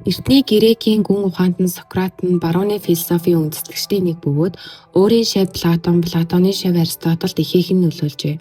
Эртний Грекийн гүн ухаант нь Сократ нь барууны философийн үндэслэгчдийн нэг бөгөөд өөрийн шавь Платон, Платоны шавь Аристотелд ихээхэн нөлөөлжээ.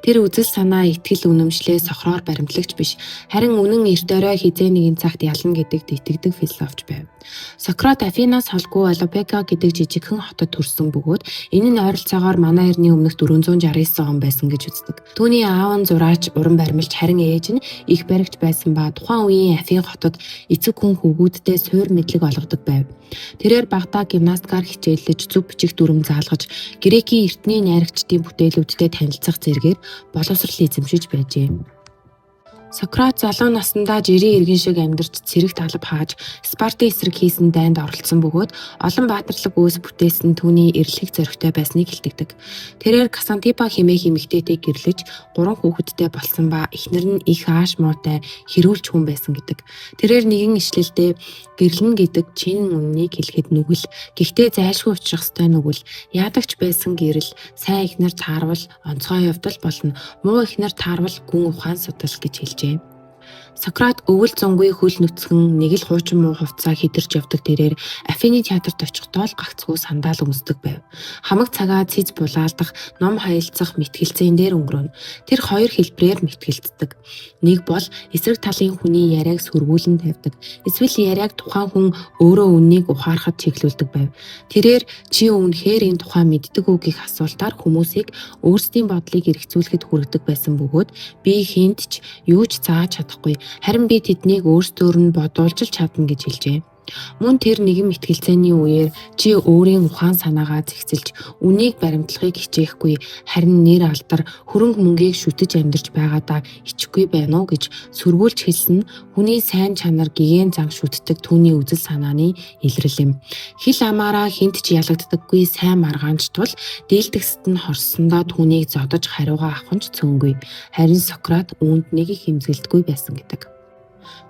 Тэр үзэл санаа, итгэл үнэмшлээ сохроор баримтлагч биш, харин үнэн эрт орой хэзээ нэгэн цагт ялна гэдэгт итгэдэг философч байв. Сократ Афинаас холгүй Алопека гэдэг жижигхэн хотод төрсөн бөгөөд энэ нь ойролцоогоор манай эртний өмнөх 469 он байсан гэж үздэг. Түүний аав нь зураач, уран баримлч, харин ээж нь эх баригч байсан ба тухайн үеийн Афин хотод эцэг хүн хүүгүүддээ суур мэдлэг олгодог байв. Тэрээр багадаа гимнастикаар хичээллэж, зөв бичих дүрэм заалгаж, Грекийн эртний найрагчдын бүтээлүүдтэй танилцах зэргээр боловсрол эзэмшиж байжээ. Сократ залуу насндаа жирийн иргэн шиг амьдарч цэрэгт алба хааж Спартын эсрэг хийсэн дайнд оролцсон бөгөөд олон баатарлаг үйлс бүтээсэн түүний эрлэх зоригтой байсныг хэлтгэдэг. Тэрээр Ксантиппа хэмээх эмэгтэйтэй гэрлэж гурван хүүхэдтэй болсон ба эхнэр нь их ааш муутай хэрүүлч хүн байсан гэдэг. Тэрээр нэгэн ишлэлдээ гэрлэнэ гэдэг чин үнэнийг хэлэхэд нүгэл, гэхдээ зайлшгүй учрах ёстой нүгэл, яадаг ч байсан гэрэл, сайн эхнэр таарвал онцгой явдал болно, муу эхнэр таарвал гүн ухаан судал гэж хэлжээ. Сократ өвөл зунгүй хөл нүцгэн нэг л хуучин муу хувцсаа хэдэрч явдаг тэрээр Афины театрт очихдоо л гагцхүү сандал өмсдөг байв. Хамаг цагаа цэз булаалдах, ном хаялцах мэтгэлцээн дээр өнгөрөөнө. Тэр хоёр хэлбэрээр мэтгэлцдэг. Нэг бол эсрэг талын хүний яриаг сөргүүлэн тавьдаг. Эсвэл яриаг тухайн хүн өөрөө үнэнийг ухаарахад чиглүүлдэг байв. Тэрээр чи үнэхээр энэ тухай мэддэг үү гэх асуултаар хүмүүсийг өөрсдийн бодлыг эргэцүүлэхэд хүргэдэг байсан бөгөөд би хэнд ч юу ч зааж чадахгүй. Харин би тэднийг өөрсдөөр нь бодуулж л чадна гэж хэлжээ. Мөн тэр нэгэн мэтгэлцээний үеэр чи өөрийн ухаан санаагаа зэгцэлж үнэнийг баримтлахыг хичээхгүй, харин нэр алдар, хөрөнгө мөнгийг шүтэж амьдарч байгаадаа ичихгүй байна уу гэж сөргүүлж хэлсэн нь хүний сайн чанар, гэгээн зан шүтдэг түүний үзэл санааны илрэл юм. Хэл амаараа хэнд ч ялагддаггүй сайн маргаанч тул дийлдэгсэд нь хорссондоо түүнийг зодож хариугаа авах нь ч цөөнгүй. Харин Сократ үүнд нэг их эмзэгэлдэггүй байсан гэдэг.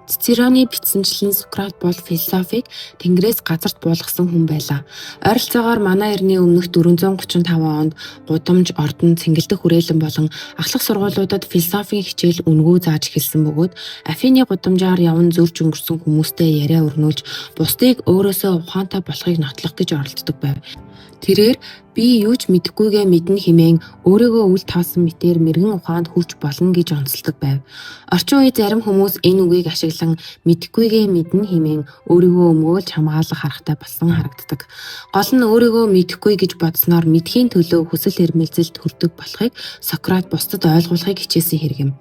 Цицероны бичсэнчлэн Сократ бол философийг тэнгэрээс газарт буулгасан хүн байлаа. Ойролцоогоор манай эртний өмнөх 435 онд гудамж, ордон, цэнгэлдэх хүрээлэн болон ахлах сургуулиудад философийн хичээл үнэгүй зааж эхэлсэн бөгөөд Афины гудамжаар яван зөрж өнгөрсөн хүмүүстэй яриа өрнүүлж бусдыг өөрөөсөө ухаантай болохыг нотлох гэж оролддог байв. Тэрээр би юу ч мэдэхгүйгээ мэднэ хэмээн өөрийгөө үл тоосон мэтээр мэргэн ухаанд хүрч болно гэж онцолдог байв. Орчин үеийн зарим хүмүүс энэ үгийг ашиглан мэдэхгүйгээ мэднэ хэмээн өөрийгөө өмгөөлж хамгаалах аргатай болсон харагддаг. Гол нь өөрийгөө мэдэхгүй гэж бодсноор мэдэхийн төлөө хүсэл эрмэлзэл төрдөг болохыг Сократ бусдад ойлгуулахыг хичээсэн хэрэг юм.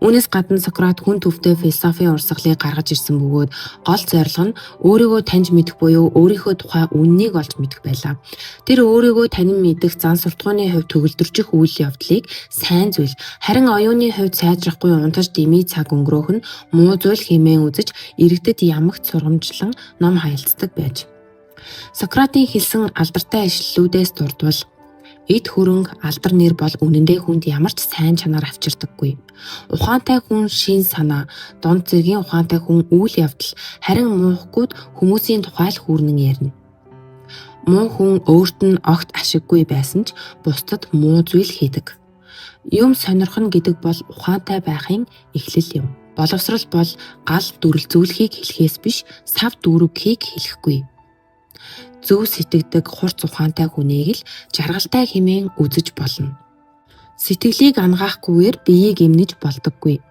Үүнээс гадна Сократ хүн төвтэй философийн урсгалыг гаргаж ирсэн бөгөөд гол зорилго нь өөрийгөө таньж мэдэх буюу өөрийнхөө тухай үнэнийг олж мэдэх байлаа. Тэр өөрийгөө танин мэдэх зан суртахууны хувьд төгөлдрчих үйл явдлыг сайн зүйл, харин оюуны хувьд сайжрахгүй унтаж дэмий цаг өнгөрөөх нь муу зүйл хэмээн үзэж иргэдэд ямагт сургамжлан ном хаялцдаг байж. Сократын хэлсэн алдартай ишлэлүүдээс дурдвал эд хөрөнгө, алдар нэр бол үнэндээ хүнд ямар ч сайн чанар авчирдаггүй. Ухаантай хүн шин санаа, дунд зэргийн ухаантай хүн үйл явдал, харин муухгүйд хүмүүсийн тухай л хүүрнэн ярина. Муу хүн өөрт нь огт ашиггүй байсан ч бусдад муу зүйл хийдэг. Юм сонирхоно гэдэг бол ухаантай байхын эхлэл юм. Боловсрол бол гал дүрэлзүүлэхийг хэлэхээс биш сав дүүргэхийг хэлэхгүй. Зөв сэтгэдэг хурц ухаантай хүнийг л жаргалтай хэмээн үзэж болно. Сэтгэлийг ангаахгүйгээр биеийг эмнэж болдоггүй.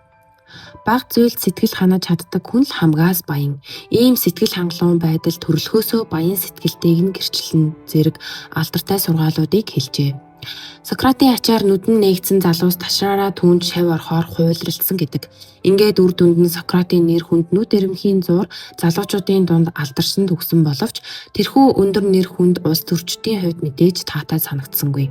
Бага зүйлд сэтгэл ханаж чаддаг хүн л хамгаас баян. Ийм сэтгэл хангалуун байдал төрөлхөөсөө баян сэтгэлтэйг нь гэрчилнэ зэрэг алдартай сургаалуудыг хэлжээ. Сократын ачаар нүдэн нээгдсэн залуус ташраараа түүнд шавь орохоор хуйлралдсан гэдэг. Ингээд үр дүнд нь Сократын нэр хүнд нүд эрэмхийн зуур залуучуудын дунд алдаршин төгсөн боловч тэрхүү өндөр нэр хүнд улс төрчдийн хувьд мэдээж таатай санагдсангүй.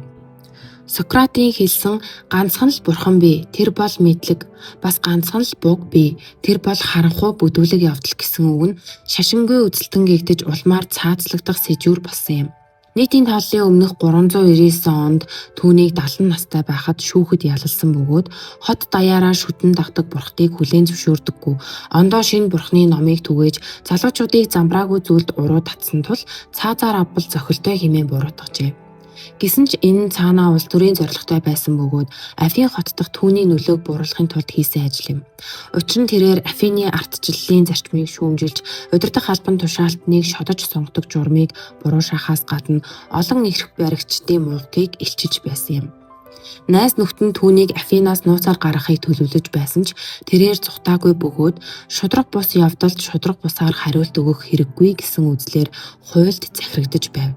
Сократын хэлсэн ганцхан л бурхан бий, тэр бол мэдлэг. Бас ганцхан л буг бий, тэр бол харанхуй бүдүүлэг явдал гэсэн үг нь шашингүй үзэлтэн гэгдэж улмаар цаазлагдах сэжүүр болсон юм. Нийтийн тооллын өмнөх 399 онд түүнийг 70 настай байхад шүүхэд ялалсан бөгөөд хот даяараа шүтэн дагдаг бурхтыг хүлээн зөвшөөрдөггүй. Ондоо шинэ бурхны номыг түгээж залуучуудыг замбраагүй зүйлд уруу татсан тул цаазаар авбал зохилтой хэмээн буруутгажээ. Гэсэн ч энэ нь цаанаа улс төрийн зорилготой байсан бөгөөд Афин хот дахь түүний нөлөөг бууруулахын тулд хийсэн ажил юм. Учир нь тэрээр Афины ардчлалын зарчмыг шүүмжилж, удирдах албан тушаалтныг шодож сонгодог журмыг буруу шахаас гадна олон эрх баригчдын муугыг илчилж байсан юм. Найз нөхдөд нь түүнийг Афинаас нууцаар гаргахыг төлөвлөж байсан ч тэрээр зугтаагүй бөгөөд шударга бус явдалд шударга бусаар хариулт өгөх хэрэггүй гэсэн үзлээр хуульд захирагдаж байв.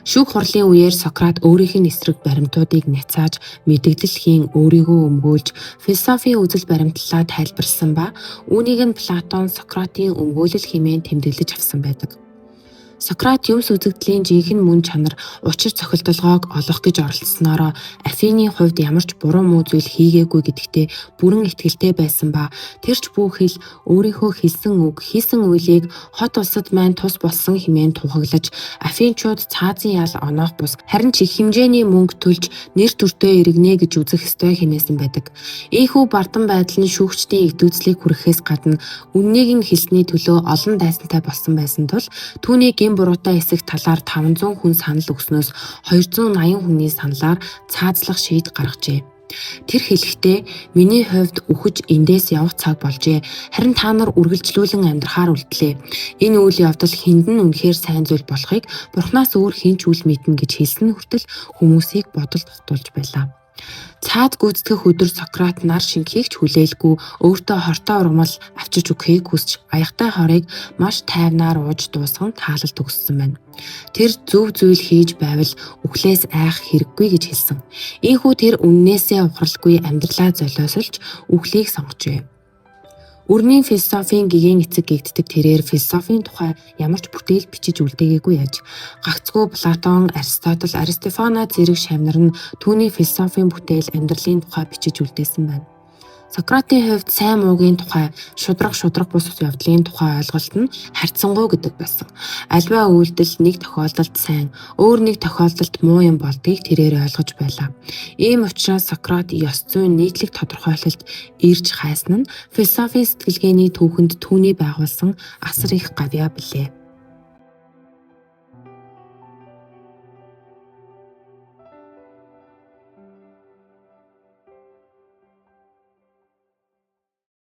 Шүүх хурлын үеэр Сократ өөрийнх нь эсрэг баримтуудыг няцааж, мэдэгдэл хийн өөрийгөө өмгөөлж, философийн үзэл баримтлалаа тайлбарласан ба үүнийг нь Платон Сократын өмгөөлөл хэмээн тэмдэглэж авсан байдаг. Сократ юмс үзэгдлийн жинхэнэ мөн чанар, учир зохилдолгоог олох гэж оролдсоноороо Афины хувьд ямар ч буруу муу зүйл хийгээгүй гэдэгтээ бүрэн итгэлтэй байсан ба тэр ч бүх хэл өөрийнхөө хэлсэн үг, хийсэн үйлийг хот улсад маань тус болсон хэмээн тухаглаж, Афинчууд цаазын ял оноох бус харин ч их хэмжээний мөнгө төлж нэр төртөө иргэнэ гэж үзэх ёстой хэмээсэн байдаг. Ийнхүү бардам байдал нь шүүгчдийн эгдүүцлийг хүргэхээс гадна үнэнийг нь хэлсний төлөө олон дайсантай болсон байсан тул түүний гэм буруутай хэсэг талаар 500 хүн санал өгснөөс 280 хүний саналаар цаазлах шийд гаргажээ. Тэр хэлэхдээ миний хувьд үхэж эндээс явах цаг болжээ. Харин та нар үргэлжлүүлэн амьдрахаар үлдлээ. Энэ үйл явдал хэнд нь үнэхээр сайн зүйл болохыг Бурханаас өөр хэн ч үл мэднэ гэж хэлсэн хүртэл хүмүүсийг бодолд татуулж байлаа. Цаад гүйцэтгэх өдөр Сократ нар шингэхийг ч хүлээлгүй өөртөө хортой ургамал авчирч өгөхийг хүсч аягатай хорыг маш тайвнаар ууж дуусган таалал төгссөн байна. Тэр зөв зүйл хийж байвал үхлээс айх хэрэггүй гэж хэлсэн. Ийнхүү тэр үннээсээ ухралгүй амьдралаа золиослж үхлийг сонгожээ. Өрний философийн гэгээн эцэг гэгддэг тэрээр философийн тухай ямар ч бүтээл бичиж үлдээгээгүй аж. Гагцхүү Платон, Аристотель, Аристофана зэрэг шавь нар нь түүний философийн бүтээл амьдралын тухай бичиж үлдээсэн байна. Сократын хувьд сайн муугийн тухай, шударга шударга бус явдлын тухай ойлголт нь харьцангуй гэдэг байсан. Аливаа үйлдэл нэг тохиолдолд сайн, өөр нэг тохиолдолд муу юм болдгийг тэрээр ойлгож байлаа. Ийм учраас Сократ ёс зүйн нийтлэг тодорхойлолт ирж хайсан нь философийн сэтгэлгээний түүхэнд түүний байгуулсан асар их гавьяа билээ.